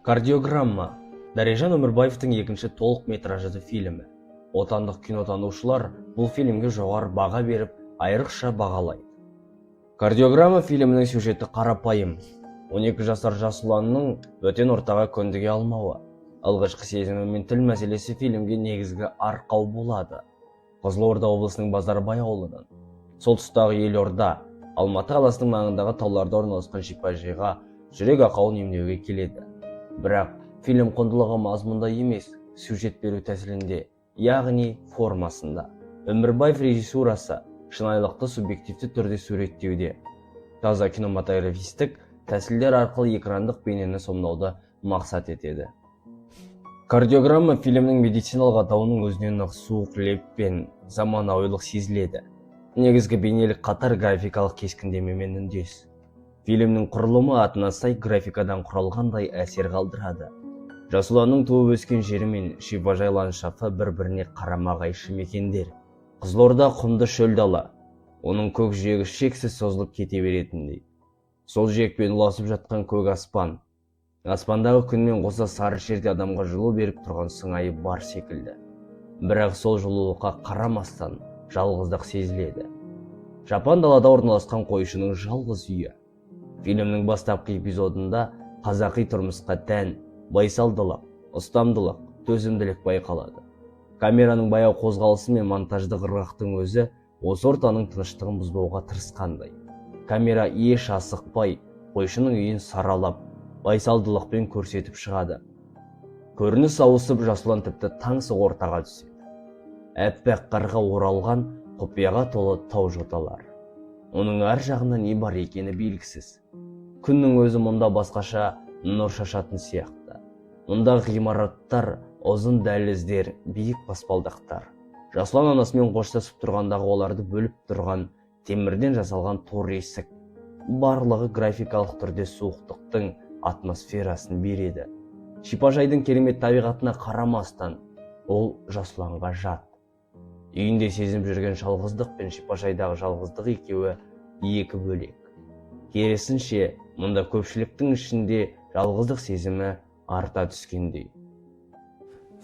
«Кардиограмма» — Дәрежан Өмірбаевтың екінші толық метражды фильмі. Отандық кинотанушылар бұл фильмге жоғары баға беріп, айрықша бағалайды. «Кардиограмма» фильмінің сюжеті қарапайым: 12 жасар Жасұланның бөтен ортаға көндіге алмауы, алғашқы сезімі мен тіл мәселесі фильмге негізгі арқау болады. Қызылорда облысының Базарбай ауылынан сол тұстағы елорда Алматы қаласының маңындағы тауларда орналасқан шипажайға жүрек ақауын емдеуге келеді. Бірақ фильм құндылығы мазмұнда емес, сюжет беру тәсілінде, яғни формасында. Өмірбаев режиссурасы шынайылықты субъективті түрде суреттеуде, таза кинематографистік тәсілдер арқылы экрандық бейнені сомдауды мақсат етеді. «Кардиограмма» фильмнің медициналық атауының өзінен ақ суық леп пен заманауилық сезіледі. Негізгі бейнелік қатар графикалық кескіндемемен үндес. Фильмнің құрылымы атына сай графикадан құралғандай әсер қалдырады. Жасұланның туып өскен жері мен шипажай ландшафты бір-біріне қарама-қайшы мекендер. Қызылорда құмды шөл дала, оның көк жиегі шексіз созылып кете беретіндей. Сол жиекпен ұласып жатқан көк аспан, аспандағы күнмен қоса сары жерде адамға жылу беріп тұрған сыңайы бар секілді. Бірақ сол жылулыққа қарамастан, жалғыздық сезіледі. Жапан далада орналасқан қойшының жалғыз үйі. Фильмнің бастапқы эпизодында қазақи тұрмысқа тән байсалдылық, ұстамдылық, төзімділік байқалады. Камераның баяу қозғалысы мен монтаждық ырғақтың өзі осы ортаның тыныштығын бұзбауға тырысқандай. Камера еш асықпай қойшының үйін саралап, байсалдылықпен көрсетіп шығады. Көрініс ауысып, Жасұлан тіпті таңсық ортаға түседі: аппақ қарға оралған, құпияға толы тау жоталар. Оның ар жағында не бар екені белгісіз. Күннің өзі мұнда басқаша нұр шашатын сияқты. Мұндағы ғимараттар, ұзын дәліздер, биік баспалдақтар, Жасұлан анасымен қоштасып тұрғандағы оларды бөліп тұрған темірден жасалған тор есік — барлығы графикалық түрде суықтықтың атмосферасын береді. Шипажайдың керемет табиғатына қарамастан, ол Жасұланға жат. Үйінде сезініп жүрген жалғыздық пен шипажайдағы жалғыздық екеуі екі бөлек. Керісінше, мұнда көпшіліктің ішінде жалғыздық сезімі арта түскендей.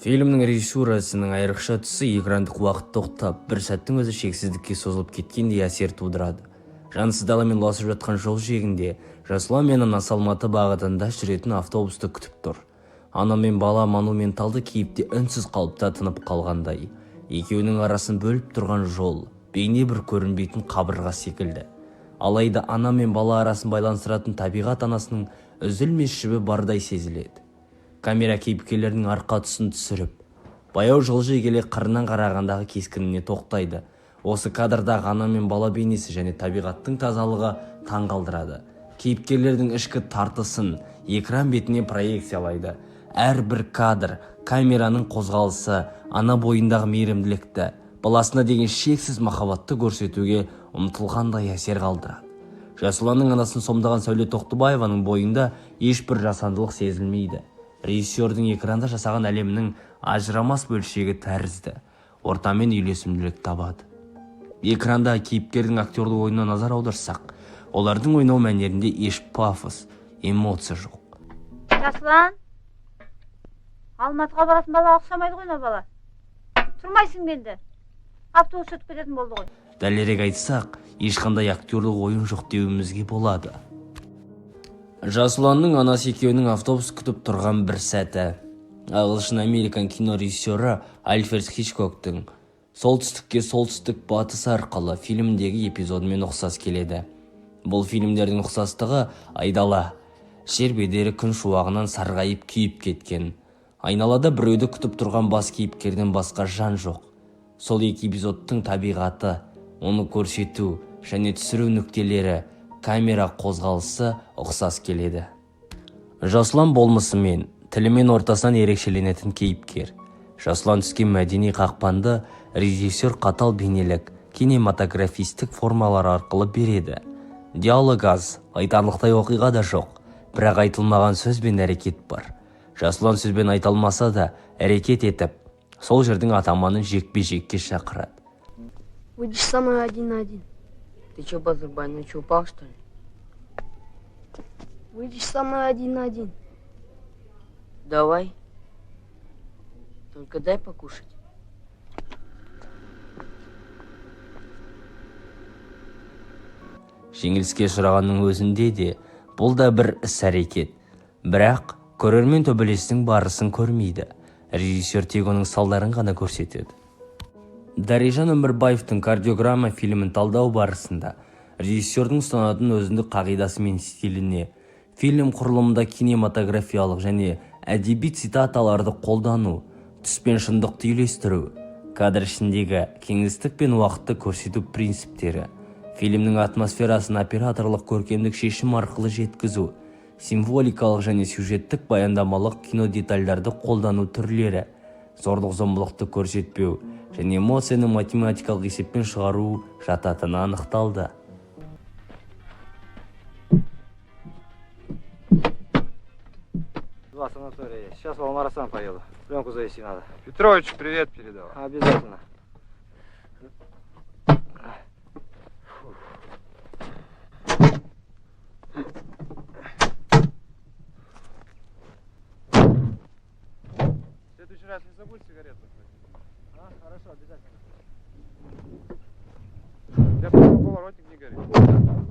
Фильмнің режиссурасының айрықша тұсы: экрандық уақыт тоқтап, бір сәттің өзі шексіздікке созылып кеткендей әсер тудырады. Жансыз даламен ұласып жатқан жол жиегінде Жасұлан мен анасы Алматы бағытында жүретін автобусты күтіп тұр. Ана мен бала монументалды кейіпте үнсіз қалыпта тынып қалғандай. Екеуінің арасын бөліп тұрған жол бейне бір көрінбейтін қабырға секілді. Алайда ана мен бала арасын байланыстыратын табиғат анасының үзілмес жібі бардай сезіледі. Камера кейіпкерлердің арқа тұсын түсіріп, баяу жылжи келе қырынан қарағандағы кескініне тоқтайды. Осы кадрдағы ана мен бала бейнесі және табиғаттың тазалығы таң қалдырады. Кейіпкерлердің ішкі тартысын экран бетіне проекциялайды. Әрбір кадр, камераның қозғалысы ана бойындағы мейірімділікті, баласына деген шексіз махаббатты көрсетуге ұмтылғандай әсер қалдырады. Жасұланның анасын сомдаған Сәуле Тоқтыбаеваның бойында ешбір жасандылық сезілмейді. Режиссердің экранда жасаған әлемінің ажырамас бөлшегі тәрізді, ортамен үйлесімділік табады. Экранда кейіпкердің актерлік ойынына назар аударсақ, олардың ойнау мәнерінде еш пафос, эмоция жоқ. Жасұлан, Алматыға баратын балаға ұқсамайды ғой мына бала. Тұрмайсың ба енді? Автобус өтіп кететін болды ғой. Дәлірек айтсақ, ешқандай актерлік ойын жоқ деуімізге болады. Жасұланның анасы екеуінің автобус күтіп тұрған бір сәті ағылшын американ кино режиссері Альфред Хичкоктың «Солтүстікке солтүстік батыс арқылы» фильміндегі эпизодымен ұқсас келеді. Бұл фильмдердің ұқсастығы: айдала жер бедері күн шуағынан сарғайып, күйіп кеткен. Айналада біреуді күтіп тұрған бас кейіпкерден басқа жан жоқ. Сол екі эпизодтың табиғаты, оны көрсету және түсіру нүктелері, камера қозғалысы ұқсас келеді. Жасұлан болмысымен, тілімен ортасынан ерекшеленетін кейіпкер. Жасұлан түскен мәдени қақпанды режиссер қатал бейнелік кинематографистік формалар арқылы береді. Диалог аз, айтарлықтай оқиға да жоқ, бірақ айтылмаған сөз бен әрекет бар. Жасұлан сөзбен айта алмаса да, әрекет етіп, сол жердің атаманын жекпе-жекке шақырады. Выйдешь со мной один на один. Ты чё, Базарбай, ночью упал, что ли? Выйдешь со мной один на один? Давай. Только дай покушать. Жеңіліске ұшырағанның өзінде де бұл да бір іс-әрекет. Бірақ көрермен төбелестің барысын көрмейді, режиссер тек оның салдарын ғана көрсетеді. Дәрежан Өмірбаевтың «Кардиограмма» фильмін талдау барысында режиссердің ұстанатын өзіндік қағидасы мен стиліне, фильм құрылымында кинематографиялық және әдеби цитаталарды қолдану, түс пен шындықты үйлестіру, кадр ішіндегі кеңістік пен уақытты көрсету принциптері, фильмнің атмосферасын операторлық көркемдік шешім арқылы жеткізу, символикалық және сюжеттік баяндамалық кинодетальдарды қолдану түрлері, зорлық зомбылықты көрсетпеу және эмоцияны математикалық есеппен шығару жататыны анықталды. Два санатория есть. Сейчас в Алмарасан поеду. Пленку завести надо. Петрович привет передавал. Обязательно. В следующий раз не забудь сигарет захватить. А, хорошо, обязательно. У тебя, по-моему, поворотник не горит.